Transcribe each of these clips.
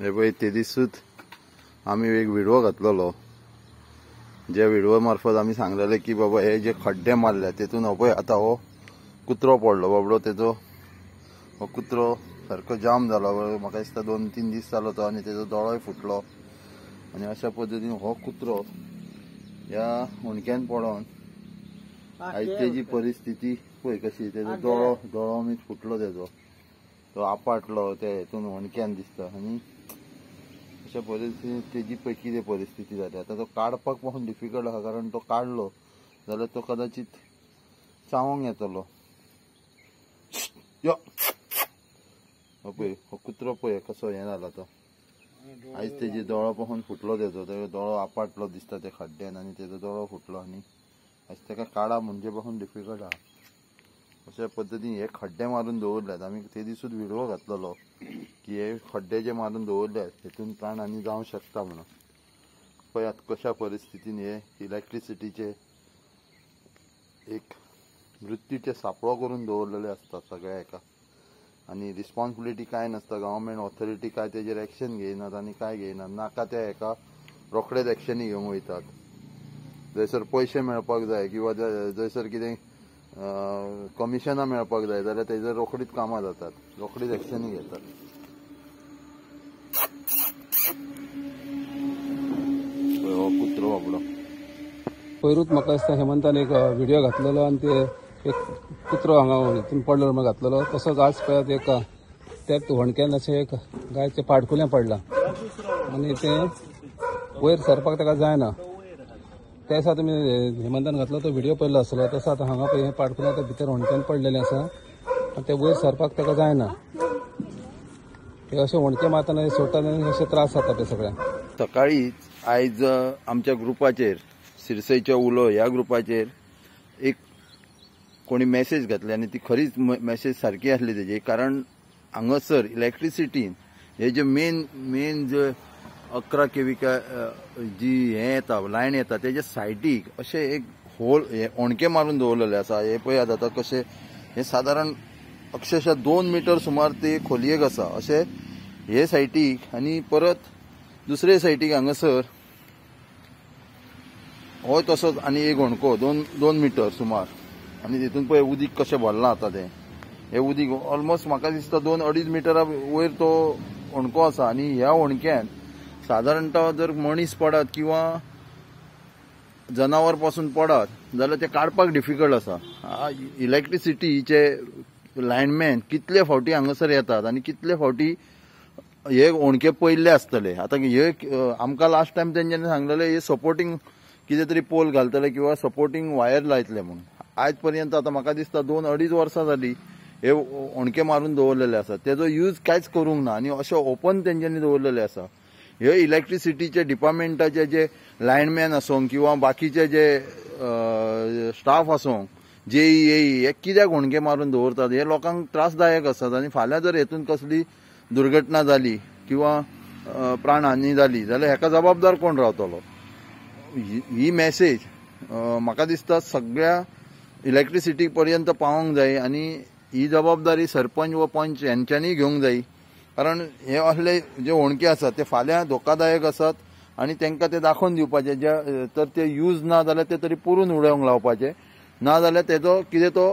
हे पळय ते दिसूच आमी एक व्हिडिओ घातलेलो, ज्या व्हिडिओ मार्फत आमी सांगलेले की बाबा हे जे खड्डे मारले तेतून हो पळय आतां हो कुत्रो पडलो बाबडो, तेजो हो कुत्रो सारको जाम जालो। म्हाका दिसता 2-3 दीस जालो तो, आनी तेजो दोळोय फुटलो। आनी अशा पद्दतीन हो कुत्रो ह्या हुंडक्यान पडोन आयज तेजी परिस्थिती पळय कशी, तेजो दोळो दोळो मीच फुटलो, तेजो तो आपटलो ते हेतून हुंडक्यान दिसता। आनी अशा परिस्थितीन तेजी पळय कितें परिस्थिती जाली। आतां तो काडपाक पासून डिफिकल्ट आसा, कारण तो काडलो जाल्यार तो कदाचित चावोंक येतलो। यो हो पळय हो कुत्रो पळय कसो हें जाला तो, आयज तेजी दोळो पासून फुटलो, तेजो तेजो दोळो आपटलो दिसता ते खड्ड्यान आनी तेजो दोळो फुटलो। आनी आयज तेका काडा म्हणजे पासून डिफिकल्ट आसा। अशा पद्दतीन हे खड्डे मारून दवरल्यात। आमी ते दिसूच व्हिडिओ घातलेलो की हे खड्डे जे मारून दवरल्यात हेतून प्राणहानी जावंक शकता म्हणून। पळयात कशा परिस्थितीन हे इलेक्ट्रिसिटीचे एक मृत्यूचे सापळो करून दवरलेले आसता सगळ्या हेका, आनी रिस्पॉन्सिबिलिटी कांय नासता। गव्हर्मेंट ऑथॉरिटी काय तेजेर एक्शन घेयनात आनी काय घेयनात, नाका त्या हेका रोखडेच एक्शनी घेवंक वयतात। जंयसर पयशे मेळपाक जाय किंवा जंयसर कितें कमिशनां मेळपाक जाय जाल्यार तेजेर रोखडीच कामां जातात, रोखडीच एक्शनी घेतात। हो कुत्रो बाबडो पयरूच म्हाका दिसता हेमंतान एक व्हिडिओ घातलेलो आनी ते एक कुत्रो हांगा हितून पडलो म्हण घातलेलो। तसोच आज पळयात एक त्याच होणक्यान अशें एक गायचें पाडकुलें पडलां आनी तें वयर सरपाक ताका जायना। त्या दिसा तुमी हेमंतान घातलो तो व्हिडिओ पळयलो आसलो। तसो आतां हांगा पळय हें पाडकुलें आतां भितर होणक्यान पडलेलें आसा आनी तें वयर सरपाक ताका जायना। हे अशें होणके मारतना सोडटात आनी अशे त्रास जाता ते सगळ्यांक। सकाळीच आयज आमच्या ग्रुपाचेर सिरसईचो उलो ह्या ग्रुपाचेर एक कोणी मेसेज घातली आनी ती खरीच मेसेज सारकी आसली तेजी, कारण हांगासर इलेक्ट्रिसिटीन हे जे मेन मेन जे 11 केवी जी हें येता लायन येता तेजे सायडीक अशें एक होल हे ओणके मारून दवरलेले आसा। हे पळयात आतां कशें हे सादारण अक्षरशः 2 मिटर सुमार ते खोलयेक आसा अशें हे सायडीक, आनी परत दुसरे सायडीक हांगासर होय तसोच आनी एक होणको 2 मिटर सुमार। आनी तितून पळय उदीक कशें भरलां आतां तें, हें उदीक ऑलमोस्ट म्हाका दिसता 2-2.5 मिटरा वयर तो होणको आसा। आनी ह्या होणक्यान सादारणतः जर मनीस पडत किंवा जनावर पासून पडत जाल्यार ते काडपाक डिफिकल्ट आसा। इलेक्ट्रिसिटीचे लायनमॅन कितले फावटी हांगासर येतात आनी कितले फावटी हे होणके पयल्ले आसतले। आतां हे आमकां लास्ट टायम तेंच्यांनी सांगलेले हे सपोर्टींग कितें तरी पोल घालतले किंवा सपोर्टींग वायर लायतले म्हणून, आयज पर्यंत आतां म्हाका दिसता 2-2.5 वर्सां जाली हे होणके मारून दवरलेले आसा, तेजो यूज कांयच करूंक ना आनी अशें ओपन तेंच्यांनी दवरलेले आसा। हे इलेक्ट्रिसिटीचे डिपार्टमेंटाचे जे लायनमॅन आसूं किंवा बाकीचे जे स्टाफ आसूं, जेई एई, हे कित्याक होणके मारून दवरतात? हे लोकांक त्रासदायक आसात आनी फाल्यां जर हेतून कसली दुर्घटना जाली किंवा प्राणहानी जाली जाल्यार हेका जबाबदार कोण रावतलो? ही मेसेज म्हाका दिसता सगळ्या इलेक्ट्रिसिटी पर्यंत पावोंक जाय आनी ही जबाबदारी सरपंच व पंच हेंच्यांनी घेवंक जाय, कारण हे असले जे होणके आसात ते फाल्यां धोकादायक आसात आनी तांकां ते दाखोवन दिवपाचे, जे तर ते यूज ना जाल्यार ते तरी पुरून उडोवंक लावपाचे, ना जाल्यार तेजो कितें तो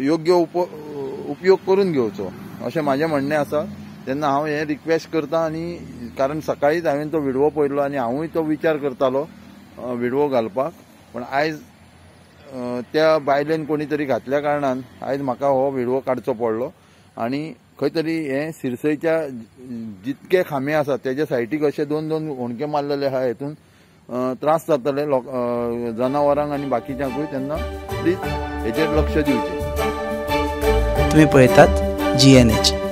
योग्य उपयोग करून घेवचो अशें म्हाजें म्हणणें आसा। तेन्ना हांव हें रिक्वेस्ट करता, आनी कारण सकाळीच हांवें तो व्हिडिओ पळयलो आनी हांवूय तो विचार करतालो व्हिडिओ घालपाक, पूण आयज त्या बायलेन कोणी तरी घातल्या कारणान आयज म्हाका हो व्हिडिओ काडचो पडलो। आनी खंय तरी हे सिरसईच्या जितके खांबे आसात तेज्या सायडीक अशे 2-2 होणके मारलेले आहा, हेतून त्रास जातले लोक जनावरांक आनी बाकीच्यांकूय, तेन्ना प्लीज हेचेर लक्ष दिवचें। तुमी पळयतात GNH।